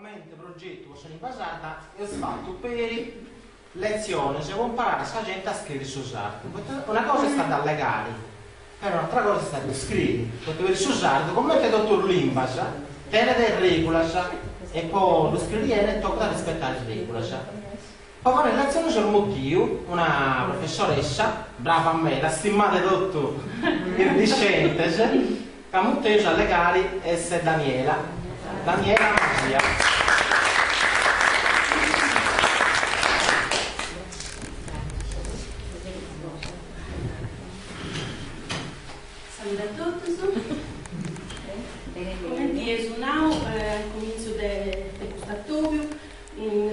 Comente progetu po sa limba sarda eus fatu peri letziones po imparare sa gente a scriri su sardu, poita una cosa est a dd'allegare, però un'atra cosa est a ddu scriri, poita peri su sardu, comente totu is limbas, tenet regulas e po ddu scriri 'ene tocat a rispetare is regulas. Po fai is letziones eus mutiu una professoressa, brava meda, stimada de totu is discentes, ca muteus a allegare est Daniela, Daniela Masia. Salude a totus. Comenti eus nau a incumintzu de custu atobiu,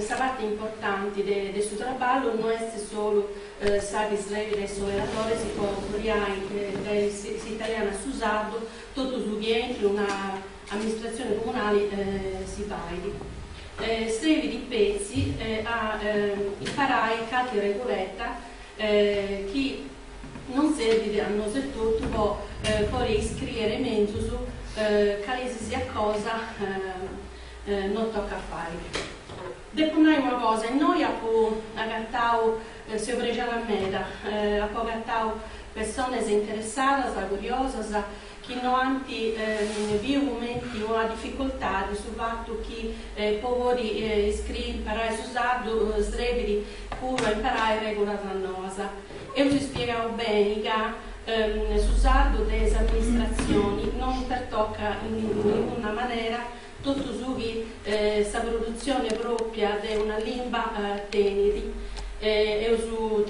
Sa parte importanti de su traballu no est solu sa chi srebit a is operadores po furriai dae s'italianu a su sardu totu su chi aintru una amministratzioni comunali si fait. Srebit petzi a imparai calchi reguleta chi non serbit a nosu etotu po podi iscriere menzus cali si siat cosa no tocat a fai. Depu nai una cosa, innoi apu agatau, seu prexada meda, apu agatau pessones interessadas, curiosas, chi no ant biu cumenti una dificultadi su fatu chi po podi iscriri, imparai su sardu srebit puru a imparai regulas noas. Eus ispiegau beni ca su sardu de s'amministratzioni non pertocat in ninguna manera totu su chi sa produtzione pròpia de una limba tenit. Eus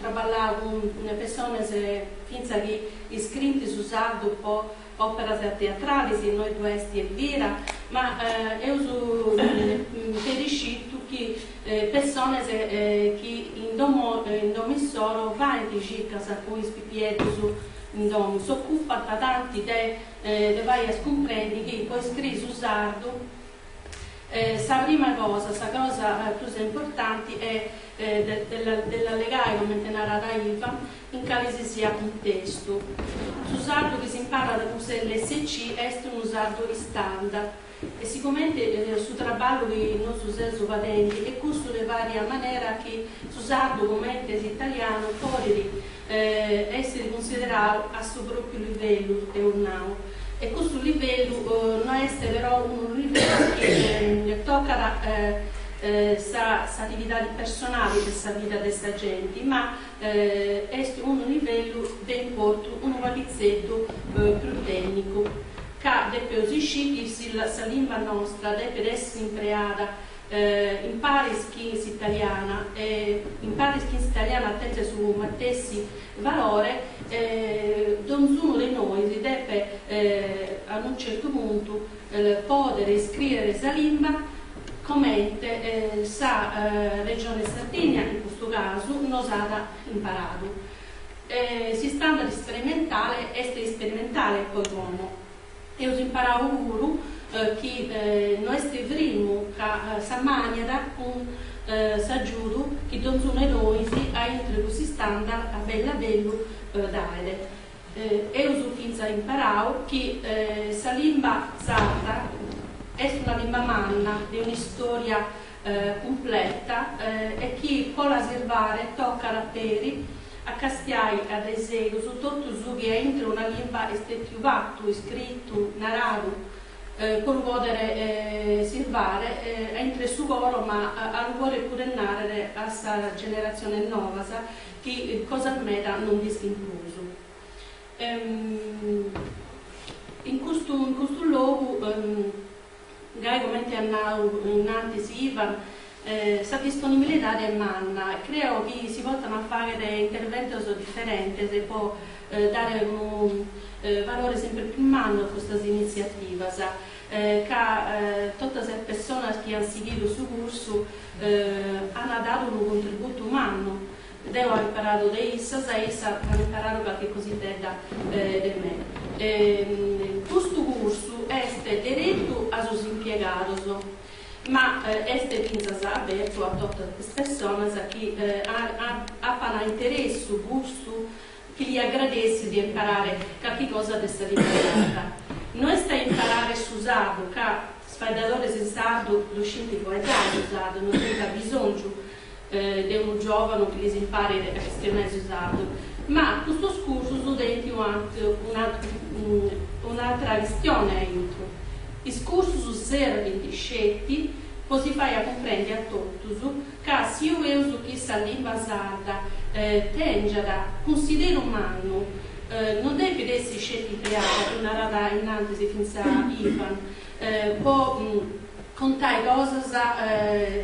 traballau cun pessones fintzas chi iscrint su sardu po òperas teatralis, innoi ddu est Elvira, ma eus peri scitu chi pessones chi in domo in domo issoro faint circas cun is pipieddus in domo, s'ocupant tanti de de fai a scumprendi chi po iscriri su sardu sa prima cosa, sa cosa prus importanti est de l'allegai, comente narat Ivan, in cali si siat cuntestu. Su sardu chi s'imparat cun s'LSC est unu sardu istandard e sigomente su traballu chi nosu seus fadendi est cussu de fai a manera chi su sardu comente s'italianu podit èssiri cunsiderau a su pròpiu livellu, eus nau, e custu livellu no est però unu livellu chi tocat sa s'atividadi personali de sa vida de sa genti, ma est unu livellu de importu unu paghitzeddu prus tènnicu, ca depeus iscì chi sa limba nostra depet èssiri impreada in paris chin s'italiana e in paris chin s'italiana tenit su matessi valore, donzunu de nois depet a unu certu puntu pòdere iscrìere sa limba comente sa Regione Sardigna, in custu casu, nos at imparadu. S'istandard isperimentale est isperimentale po como. Eus imparau puru chi no est frimu ca s'ammàniat cun s'agiudu chi donzunu 'e nois a intro 'e cussu istandard a bellu a bellu daet. Eus fintzas imparau chi sa limba sarda est una limba manna de un'istòria cumpleta e chi po la sirvare tocat peri a castiai a de segus totu su chi a intro una limba est stètiu fatu, iscritu, naradu, po lu pòdere sirvare a intre su coro ma a lu pòdere pure nàrrere a sas generatziones novas chi cosas meda non nd'ischint prus. In custu in custu logu Gai comente at nau innantis Ivan, sa disponibilidade est manna e creo chi si potan fàghere interventos diferentes po dare unu valore semper prus mannu a custas initziativas, ca totas sas pessonas chi an sighidu su cursu an dadu unu contributu mannu Deo apo imparadu de issas e issas an imparadu calchi cositedda de me. Custu cursu est deretu a sos impiegados, ma est fintzas abertu a totas is pessonas chi apan interessu, gustu, chi li agradessit de imparare calchi cosa de sa limba sarda. No est a imparare su sardu, ca. faeddadores in sardu ddu scint fueddai su sardu, no tenint abisòngiu de unu giòvanu chi lis imparit a chistionai su sardu, ma custos cursus tenint un'atra chistione a intru, is cursus serbint sceti po si fai a cumprendi a totus ca si 'oleus chi sa limba sarda tèngiat cunsideru mannu non depit essi sceti impreada, ddu narat innantis fintzas Ivan, po contai cosas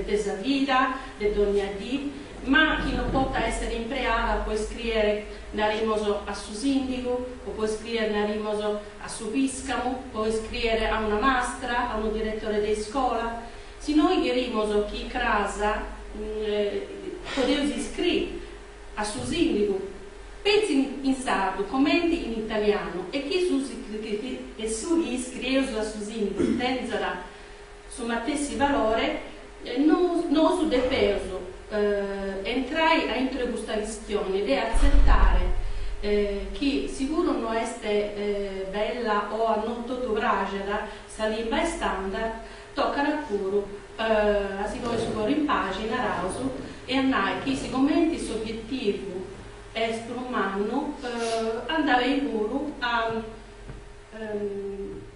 de sa vida de dònnia dì, ma chi non potat èssere impreada po iscrìere, narimos, a su sìndigu, o po iscrìere, narimos, a su pìscamu, po iscrìere a una mastra, a unu diretore de iscola. Si noi cherimos chi cras podeus iscrì a su sìndigu petzi in sardu comenti in italianu e chi su e su chi iscrieus a su sìndigu tenzat su matessi valore, nosu depeus entrai a intro 'e custa chistioni de atzetare chi siguru no est bella o a no totu praxat sa limba standard, Tocat puru a si ponni su coru in paxi, naraus, e a nai chi sigomenti s'obietivu est prus mannu, andat beni puru a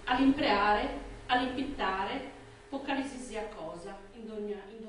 a l'impreare, a l'impitare po cali si siat cosa in dogna in.